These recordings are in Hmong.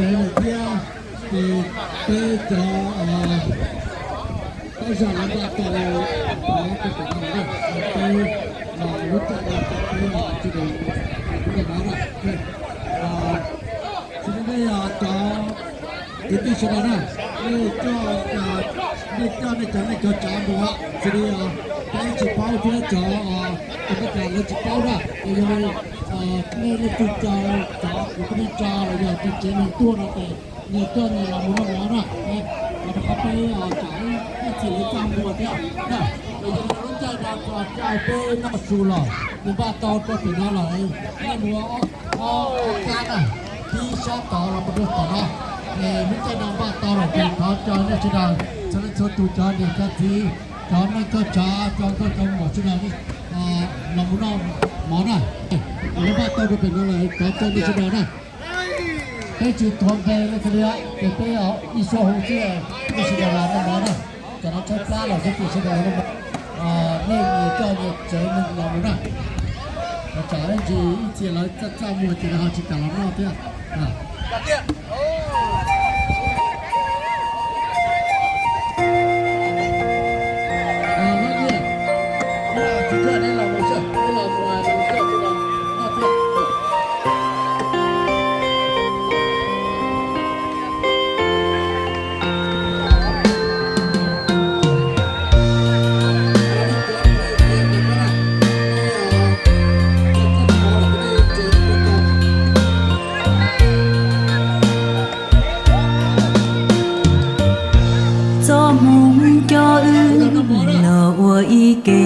Thiab ces peb cov pab zag lawv npaj tau, peb lub caij no ces peb tsis noj mov na. Xws li nej cov kwv tij sawv daws na, nej coj, nej coj nej cov, nej cov tsav mus, xws li peb tsis paub thiab cov, cov pab zag lawv tsis paub na, yog li nej leej twg tso cov kwv tij neej tsa los yog tus tsev neeg tuaj no ces nyias coj nyias los mus noj mov na. Los rau qhov peb tsam ib txhia lawv txaj muag thiab na, los yog lub caij no tso caij peb noj su los nws npaj tau rau pem no lawm, nej mus ob kab na, tib sab tod los mus rau tom no. Es lub caij no npaj tau lawm ces thov cov nej sawv daws txhua leej txhua tus, cov niam cov txiv, cov neej cov tsav, cov nkauj cov muam sawv daws los mus noj mov na. Lawv npaj tau rau pem no lawm, thov coj nej sawv daws na. Peb tsis tuav npe leej twg li, ces peb ib suab hu xwb, nej sawv daws los noj mov na. Cov no tshaib plab los xwb ces sawv daws los noj mov, nej nyias coj nyias tsev neeg los mus na. Tsam ib ntsis ib txhia lawv txaj txaj muag ces lawv ho tsis kam los noj thiab. Txoj hmoo coj wb los ua ib ke,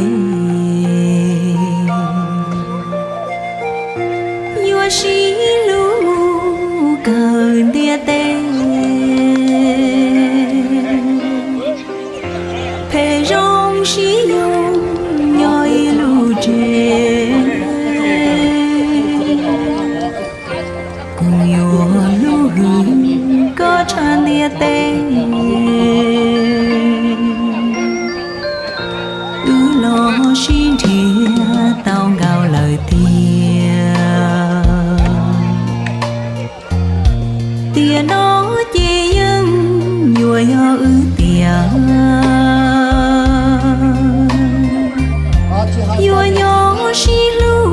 yuav sib hlub kawg ntiaj teb. Phem zoo sib yoog nyob ib lub tsev, kuv yuav hlub hwm koj tshaj ntiaj teb. Wb los sib nrhiav tau nkaus lawm tiag, tiam no ces yeej yuav yog wb tiag. Yuav nyob sib hlub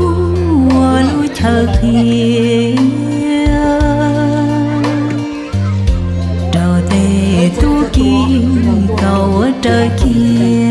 ua lub chaw qhia, rau tej tub ki tau ua raws kiag.